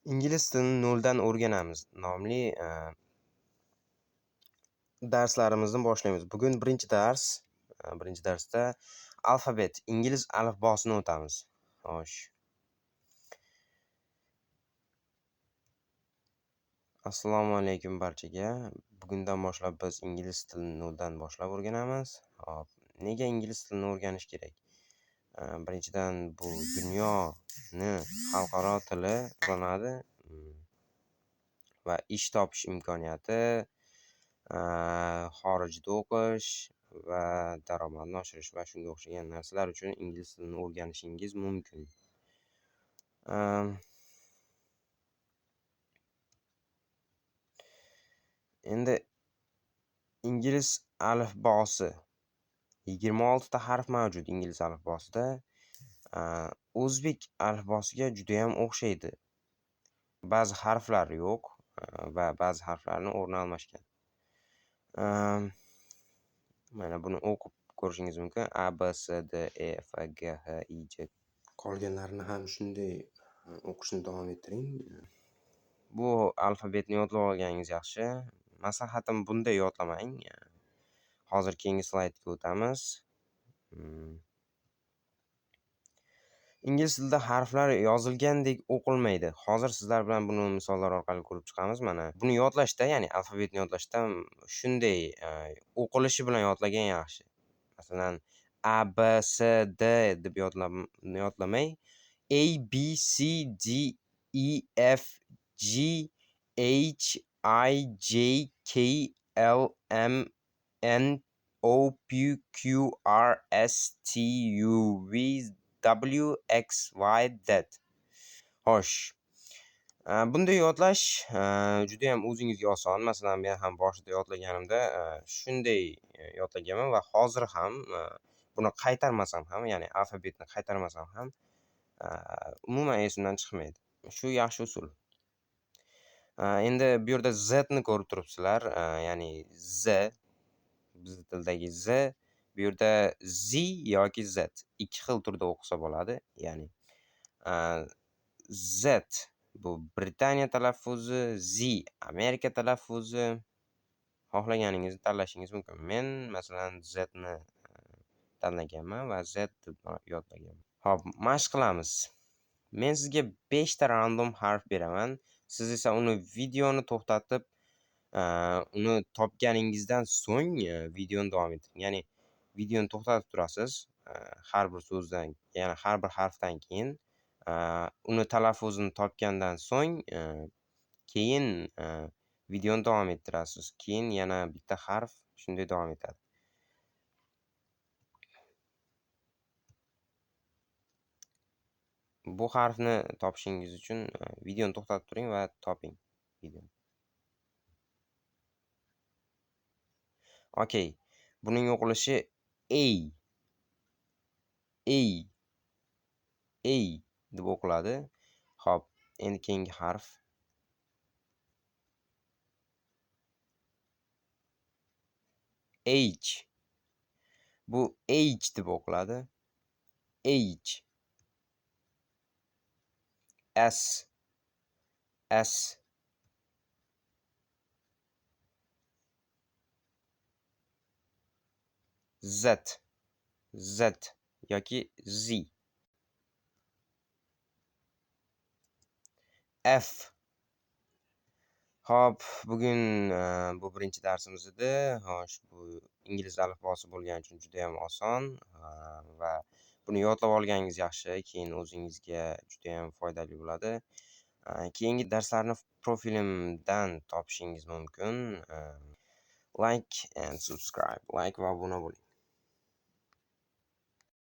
Ingliz tilini noldan o'rganamiz nomli darslarimizni boshlaymiz. Bugun birinchi dars, birinchi darsda alfabet, ingliz alifbosini o'tamiz. Xo'sh. Assalomu alaykum barchaga. Bugundan boshlab biz ingliz tilini noldan boshlab o'rganamiz. Xo'p, nega ingliz tilini o'rganish kerak? Birinchidan, bu dunyoni xalqaro tili hisoblanadi va ish topish imkoniyati, xorijda o'qish va daromadni oshirish va shunga o'xshagan narsalar uchun ingliz tilini o'rganishingiz mumkin. Endi ingliz alifbosi 26 ta harf mavjud ingliz alifbosida. O'zbek alifbosiga judayam o'xshaydi. Ba'zi harflar yo'q va ba'zi harflarni o'rni almashgan. Mana buni o'qib ko'rishingiz mumkin. A, B, C, D, E, F, G, H, I, J. Qolganlarini ham shunday o'qishni davom ettiring. Bu alfabetni yodlab olganingiz yaxshi. Maslahatim, bunday yodlamang. Hozir keyingi slaydga o'tamiz. Ingliz tilida harflar yozilgandek o'qilmaydi. Hozir sizlar bilan buni misollar orqali ko'rib chiqamiz. Mana buni yodlashda, ya'ni alfabetni yodlashda shunday o'qilishi bilan yodlagan yaxshi. Masalan, A, B, C, D deb yodlamay, A, B, C, D, E, F, G, H, I, J, K, L, M, N, O, P, Q, R, S, T, U, V, W, X, Y, Z. Xo'sh. Bunday yodlash juda ham o'zingizga oson. Masalan, men ham boshida yodlaganimda shunday yodlaganman va hozir ham buni qaytarmasam ham, ya'ni alfabetni qaytarmasam ham umuman esimdan chiqmaydi. Shu yaxshi usul. Endi bu yerda Z ni ko'rib turibsizlar, ya'ni Z, bizning tildagi Z, bu yerda Z yoki Z ikki xil turda o'qisa bo'ladi. Ya'ni Z bu Britaniya talaffuzi, Z Amerika talaffuzi. Xohlaganingizni tanlashingiz mumkin. Men masalan Z ni tanlaganman va Z deb yodlaganman. Xo'p, mashq qilamiz. Men sizga 5 ta random harf beraman. Siz esa uni videoni to'xtatib, uni topganingizdan so'ng videoni davom ettiring. Ya'ni videoni to'xtatib turasiz, har bir so'zdan, ya'ni har bir harfdan keyin uni talaffuzini topgandan so'ng keyin videoni davom ettirasiz. Keyin yana bitta harf shunday davom etadi. Bu harfni topishingiz uchun videoni to'xtatib turing va toping videoni. Okey. Buning o'qilishi A, A, A deb o'qiladi. Xo'p, endi keyingi harf. H. Bu H deb o'qiladi. H. S, S, Z, Z yoki Z. F. Xo'p, bugun bu birinchi darsimiz edi. Xo'sh, bu ingliz alifbosi bo'lgani uchun juda ham oson va buni yodlab olganingiz yaxshi, keyin o'zingizga juda ham foydali bo'ladi. Keyingi darslarni profilimdan topishingiz mumkin. Like and subscribe. Like va obuna bo'ling.